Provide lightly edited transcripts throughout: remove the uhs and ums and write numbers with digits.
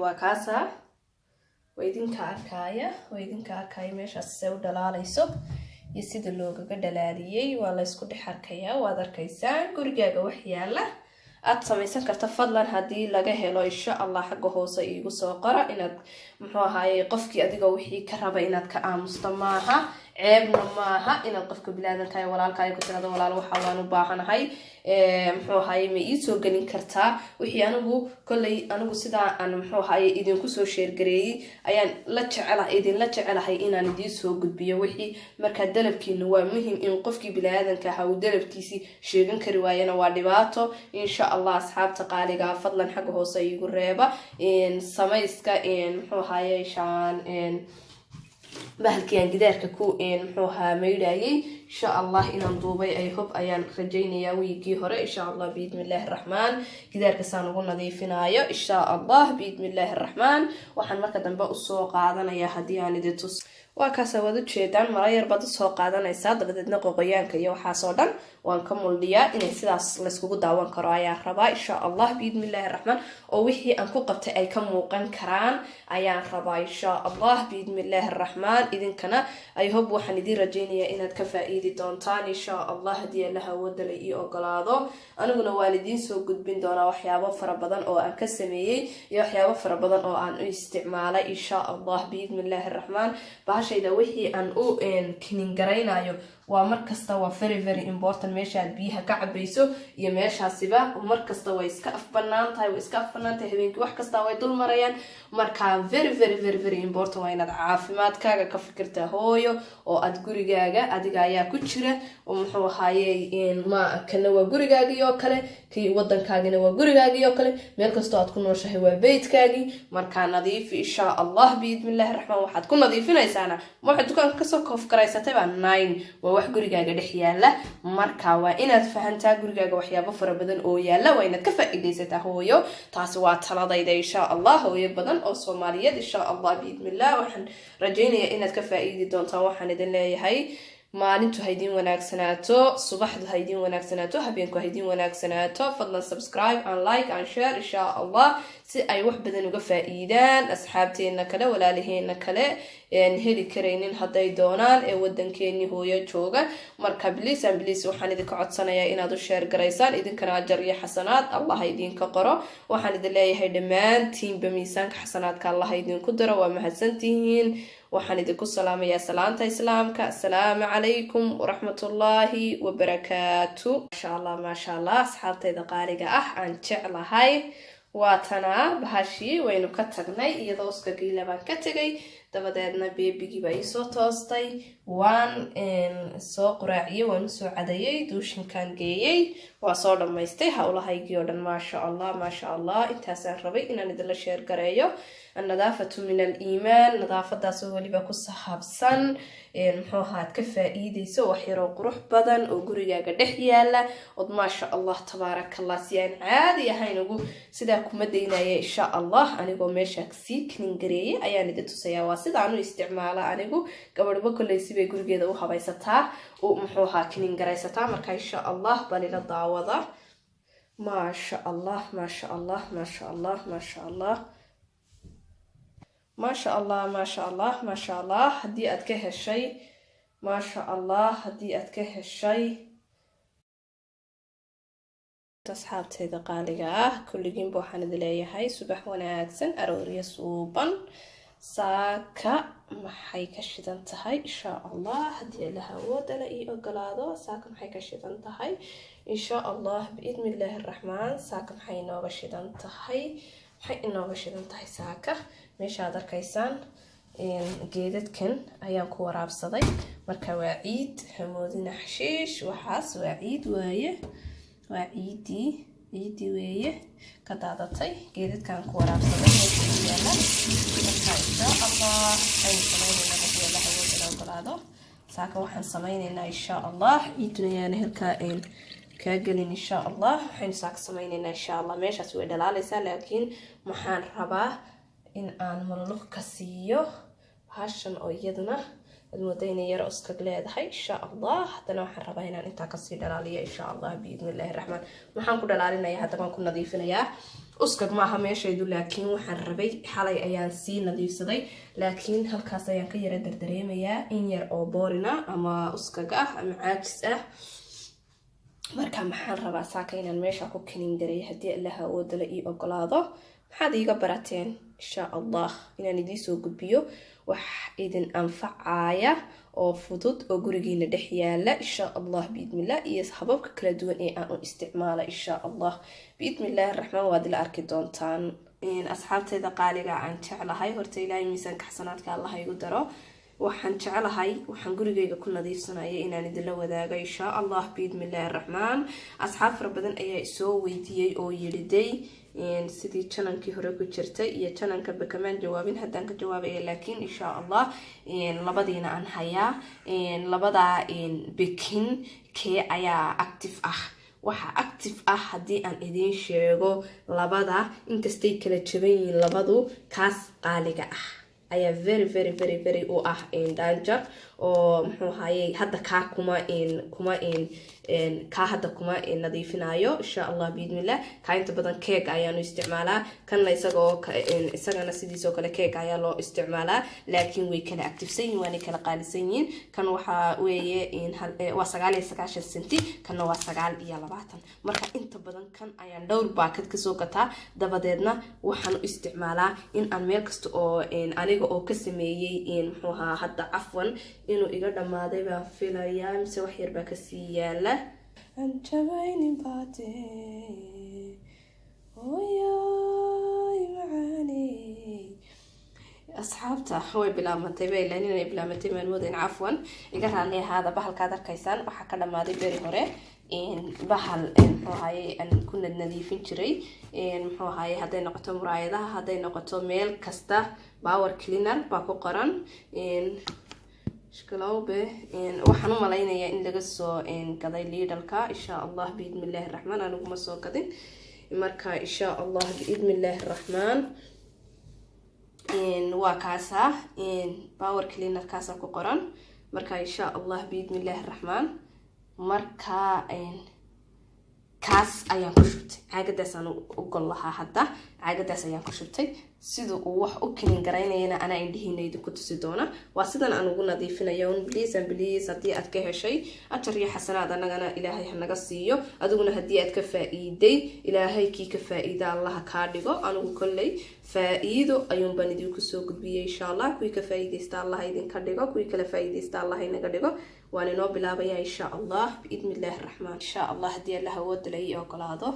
Waa kaasaa, waa idinka arkaaya, waa idinka arkaaya meeshaas se u dhalaalayso iyo sida loogaga dhalaaliyey. Waa la ysku dhex arkayaa, waad arkaysaan. Gurigaaga wax yaala aad samaysan karta. Fadlan haddii laga helo, insha Allah, xagga hoose iigu soo qora. Inaad, muxuu ahaaye, qofkii adigoo wixii ka raba inaad ka aamusto maaha, ceebna maaha. Inaad qofka bilaadankahay, walaalkaayo, ku tirado: "Walaal, waxa waan u baahanahay, muxuu ahaaye, ma iisoo gelin kartaa?" Wixii anigu kolley, anigu sidaa aan, muxuu ahaaye, idinku soo share gareeyey ayaan la jecela, idinla jecelahay inaan idiin soo gudbiyo wixii. Markaa dalabkiina waa muhim. In qofkii bilaadanka ahaa uu dalabkiisii sheegan kari waayana waa dhibaato. Insha Allah, asxaabta qaaligaa, fadlan xagga hoose iigu reeba samayska, muxuu ahaaye, shaan bahalkii aan gidaarka ku, muxuu ahaa, maydhayay. Insha Allah inaan duubay, I hope, ayaan rajaynayaa wiigii hore. Insha Allah, biidni illaahi araxmaan, gidaarka saan ugu nadiifinaayo, insha Allah, biidni illaahi araxmaan, waxaan marka dambe usoo qaadanayaa haddii aan idin tus. Waa kaasa, waad ujeedaan. Mara yar baad usoo qaadanaysaa, dabadeedna qoqoyaanka iyo waxaasoo dhan waan ka muldhiyaa. Inay sidaas layskugu daawan karo ayaan rabaa, insha Allah, biidni illaahi araxmaan, oo wixii aan ku qabtay ay ka muuqan karaan ayaan rabaa, insha Allah, biidni illaahi araxmaan. Idinkana, I hope, waxaan idiin rajaynayaa inaad ka faa-iidi doontaan, insha Allah, haddii Allaha awoodale ii ogolaado. Aniguna waan idiin soo gudbin doonaa waxyaabo fara badan oo aan ka sameeyey iyo waxyaabo fara badan oo aan u isticmaalay, insha Allah, biidni illaahi araxmaan. Bahashayda wixii aan u cleaning garaynayo waa markasta waa very very important. Meesha aad biyaha ka cabayso iyo meeshaasiba markasta way iska af banaan tahay, way iska af banaan tahay. Habeenkii wax kasta way dul marayaan. Marka very very very very important waa inaad caafimaadkaaga ka fikirtaa, hooyo, oo aad gurigaaga adiga ayaa ku jira oo, muxuu ahaaye, ma kana waa gurigaagii oo kale, kii wadankaagina waa gurigaagii oo kale. Meel kastoo aad ku nooshahay waa beytkaagii. Markaa nadiifi, insha Allah, biidni illahi raxmaan. Waxaad ku nadiifinaysaana ma waxaad dukaanka kasoo koofgaraysatay baa nine, waa wax gurigaaga dhex yaala. Marka waa inaad fahantaa gurigaaga waxyaabo fara badan oo yaala, waa inaad ka faa-iidaysataa, hooyo. Taasi waa taladayda, insha Allah, hooyo badan oo Soomaaliyeed. Insha Allah, biidnillah, waxaan rajaynayaa inaad ka faa-iidi doontaan. Waxaan idin leeyahay: maalintu ha idiin wanaagsanaato, subaxdu ha idiin wanaagsanaato, habeenku ha idiin wanaagsanaato. Fadlan subscribe and like and share, insha Allah, si ay wax badan uga faa-iidaan asxaabteena kale, walaalaheena kale aan heli karaynin hadday doonaan ee wadankeeni hooyo jooga. Marka please and please, waxaan idinka codsanayaa inaad u share garaysaan. Idinkana ajar iyo xasanaad Allah idinka qoro. Waxaan idin leeyahay dhammaantiinba miisaanka xasanaadka Allah idinku daro. Waa mahadsantihiin. Waxaan idinku salaamayaa salaanta Islaamka. Asalaamu calaykum waraxmatullaahi wabarakaatu. Maasha Allah, maasha Allah, asxaabtayda qaaliga ah aan jeclahay. Waa tanaa bahashii, waynu ka tagnay iyadoo uskagiila baan ka tegay. Dabadeedna babygii baa iisoo toostay, waan soo quraaciyey, waan usoo cadayey, duushinkaan geeyey, waa soo dhammaystay howlahaygii oo dhan. Maasha Allah, maasha Allah. Intaasaan rabay inaan idinla share gareeyo. Annadaafatu min aliimaan. Nadaafadaasoo weliba ku sahaabsan, muxuu ahaa, aad ka faa-iideyso wax yaroo qurux badan oo gurigaaga dhex yaala ood, maasha Allah, tabaaraka Allah, si aan caadi ahayn ugu sidaa kuma daynaya. Insha Allah, anigoo meesha sii clean gareeyay ayaan idin tusayaa. Waa sidaan u isticmaala anigu. Gabadhba kolley sibay gurigeeda u habaysataa, u, muxuu ahaa, clean garaysataa. Marka insha Allah balila daawada. Maasha Allah, maasha Allah, maasha Allah, maasha Allah, maasha Allah, maasha Allah, maasha Allah. Haddii aad ka heshay, maasha Allah, haddii aad ka heshay. Asxaabteyda qaaliga ah, kulligiinba waxaan idin leeyahay subax wanaagsan, aroorya suuban. Saaka maxay ka shidan tahay? Insha Allah, haddii Allaha awoodala ii ogolaado, saaka maxay ka shidan tahay? Insha Allah, biidni illaahi araxmaan, saaka maxay inooga shidan tahay? Maxay inooga shidan tahay saaka? Meeshaad arkaysaan geedadkan ayaan ku waraabsaday. Marka waa ciid, hamoodina xashiish waxaas, waa ciid waaye, waa ciidii, ciidii weeye ka daadatay. Geedadkan ku waraabsaday meesha ku yaala. Marka insha Allah aynu sameyneynaa, haddii Allah awoodala ogolaado. Saaka waxaan sameyneynaa, insha Allah, ciiduna yaana halkaa ayn kaa gelin. Insha Allah waxaynu saaka sameyneynaa, insha Allah, meeshaas way dhalaalaysaa, laakiin waxaan rabaa in aan mulluq ka siiyo bahashan oo iyaduna aad mooda inay yaro uskag leedahay. Insha Allah, haddana waxaan rabaa inaan intaa kasii dhalaaliyo, insha Allah, biidni illaahi raxmaan. Waxaan ku dhalaalinayaa hadda, baan ku nadiifinayaa. Uskag maaha meeshaydu, laakiin waxaan rabay xalay ayaan sii nadiifsaday, laakiin halkaas ayaan ka yara dardareemayaa in yar oo boorina ama uskag ah ama caajis ah. Marka maxaan rabaa? Saaka inaan meesha ku clean garay, haddii Allaha awoodala ii ogolaado. Maxaad iiga barateen? Insha Allah inaan idiin soo gudbiyo wax idin anfacaya oo fudud oo gurigiina dhex yaala, insha Allah biidnillah, iyo hababka kala duwan ee aan u isticmaala, insha Allah biidnillahi raxmaan. Waad ila arki doontaan, asxaabteyda qaaliga aan jeclahay. Horta Ilaahay miisaanka xasanaadka Allah igu daro. Waxaan jeclahay waxaan gurigeyga ku nadiifsanaya inaan idinla wadaago, insha Allah biidnillahi raxmaan. Asxaab fara badan ayaa isoo weydiiyey oo yidhiday sidii channelkii hore ku jirtay iyo channelka kamaan jawaabin. Haddaan ka jawaabaya, laakiin insha Allah labadiina aan hayaa. Labadaa baking kee ayaa active ah? Waxaa active ah, haddii aan idiin sheego labada, inkastay kala jaban yihiin labadu, kaas qaaliga ah ayaa very very very very u ah danger oo muxuu ahayey. Hadda kaa kuma kaa hadda kuma nadiifinayo, insha Allah biidnillah. Kaa inta badan keega ayaanu isticmaalaa, kanna isagoo isagana sidiisoo kale keega ayaa loo isticmaalaa, laakiin way kala activesan yihin, waanay kala qaalisan yihiin. Kan waxaa weeye waa 99 centi, kanna waa 29. Marka inta badan kan ayaan dhowr baakad kasoo gataa, dabadeedna waxaan u isticmaalaa in aan meel kasta oo aniga oo ka sameeyey, muxuu ahaa hadda, cafwan, inuu iga dhammaaday baan filayaa, mise wax yar baa kasii yaala. Anjabaynin baate, hooyoy macaaney. Asxaabta, way bilaabantay baylan inay bilaabantay maalmoodan. Cafwan, iga raalli ahaada. Bahalkaad arkaysaan waxaa ka dhamaaday beri hore, bahal muxuu ahaye aan ku nadnadiifin jiray, muxuu ahaye, hadday noqoto muraayadaha, hadday noqoto meel kasta. Power cleaner baa ku qoran shkalowbe. Waxaan u malaynayaa in laga soo gaday Lidlka, insha Allah biidni illaahi raxmaan. Aniguma soo gadin. Marka insha Allah biidni illaahi raxmaan waa kaasa, power cleaner kaasa ku qoran. Marka insha Allah biidni illaahi raxmaan, marka kaas ayaan ku shubtay, caagadaasaan u gol lahaa. Hadda caagadaas ayaan ku shubtay. Sida uu wax u clean garaynayana anaa indhihiina idinku tusi doona. Waa sidan aan ugu nadiifinayo un. Please and please, haddii aad ka heshay, ajar iyo xasanaad annagana Ilaahay hanaga siiyo, adiguna haddii aad ka faa-iiday, Ilaahay kii ka faa-iida Allaha kaa dhigo. Anigu kolley faa-iido ayuunbaan idinku soo gudbiyey. Insha Allah kuwii ka faa-iideysta Allah idinka dhigo, kuwii kala faa-iideysta Allah inaga dhigo. Waan inoo bilaabayaa, insha Allah biidni illaahi raxmaan. Insha Allah haddii Allah awoodda la ii ogolaado,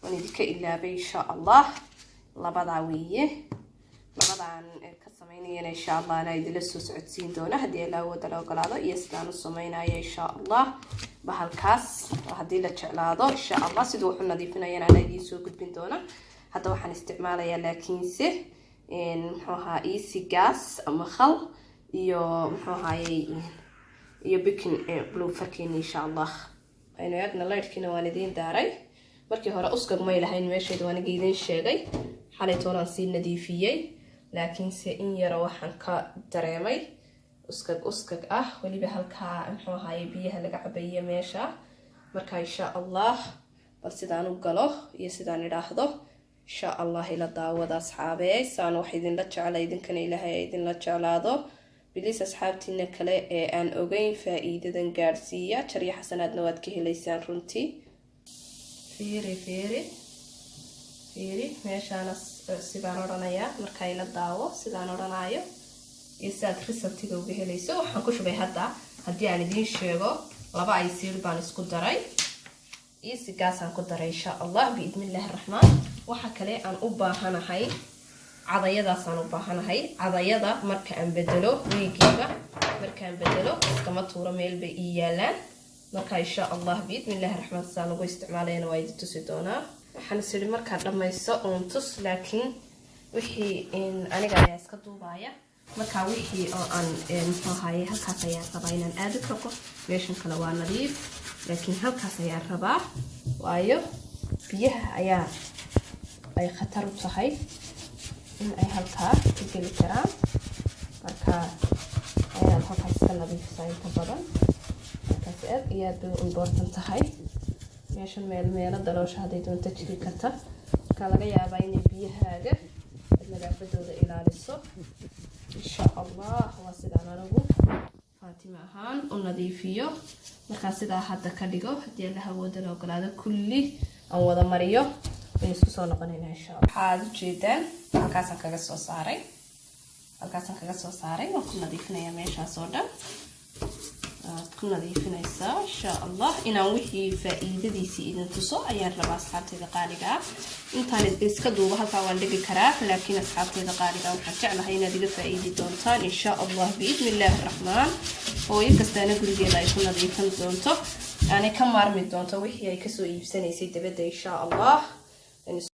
waan idinka ilaabay. Insha Allah labadaa weeye, labadaan ka sameynayana insha Allah anaa idinla soo socodsiin doona, haddii Allah awoodda la ogolaado, iyo sidaan u sameynaya, insha Allah. Bahalkaas haddii la jeclaado, insha Allah siduu wuxu nadiifinayana anaa idiin soo gudbin doona. Hadda waxaan isticmaalayaa laakiinse muxuu ahaa easy gas ama khal iyo muxuu ahaayey iyo baking pulverkeeni, insha Allah. Aynu eegna. Laydhkiina waan idiin daaray. Markii hore uskag may lahayn meeshayda, waan iga idiin sheegay. Xalay toonaan sii nadiifiyey, laakiinse in yaro waxaan ka dareemay uskag uskag ah, weliba halkaa muxuu ahaye biyaha laga cabayo meesha. Marka insha Allah bal sidaan u galo iyo sidaan idhaahdo, insha Allah ila daawada, asxaabee. Saan wax idinla jecla, idinkana Ilaahay idinla jeclaado. Please, asxaabtiina kale ee aan ogeyn faa-iidadan gaadhsiiya. Jaryo xasanaadna waad ka helaysaan runtii. Fiiri, fiiri, fiiri meeshaana sidaan odhanayaa. Markaa ila daawo sidaan odhanaayo iyo sidaad resultiga uga helayso. Waxaan ku shubay hadda, haddii aan idiin sheego, laba aysiir baan isku daray, easy gasaan ku daray, insha Allah biidni illaahi raxmaan. Waxa kale aan u baahanahay cadayadaasaan u baahanahay. Cadayada marka aan bedelo wiigiiba, markaan bedelo iskama tuuro, meel bay ii yaalaan. Marka insha Allah biidni illaahi raxmaan sidaan ugu isticmaalayana waa idi tusi doonaa. Waxaan is idhi markaad dhammayso uun tus, laakiin wixii aniga ayaa iska duubaya. Marka wixii oo aan muxuu ahaye, halkaas ayaan rabaa inaan aada u xoqo. Meeshan kale waa nadiif, laakiin halkaas ayaan rabaa, waayo biyaha ayaa ay khatar u tahay in ay halkaa ka geli karaan. Marka ayaad halkaas iska nadiifisaa inta badan. Markaas aad iyo aad bay u important tahay. Meeshan meel meelo daloosha hadday doonto jiri karta. Marka Marka laga yaabaa inay biyahaaga nadaafadooda ilaaliso, insha Allah. Waa sidaan anigu Faatima ahaan u nadiifiyo. Markaa sidaa hadda ka dhigo, haddii Alla hawooda la ogolaado, kulli aan wada mariyo, waynu isku soo noqonayna, insha Allah. Waxaad ujeedaan halkaasaan kaga soo saaray, halkaasaan kaga soo saaray. Waan ku nadiifinayaa meeshaas oo dhan, waad ku nadiifinaysaa, insha Allah. Inaan wixii faa-iidadiisii idin tuso ayaan rabaa, asxaabteyda qaaliga ah. Intaan iska duubo halkaa waan dhigi karaa, laakiin asxaabteyda qaaliga ah, waxaan jeclahay inaad iga faa-iidi doontaan, insha Allah, biidni illaahi raxmaan. Hooyo kastaana gurigeeda ay ku nadiifan doonto, aanay ka maarmi doonto wixii ay kasoo iibsanaysay dabadda, insha Allah.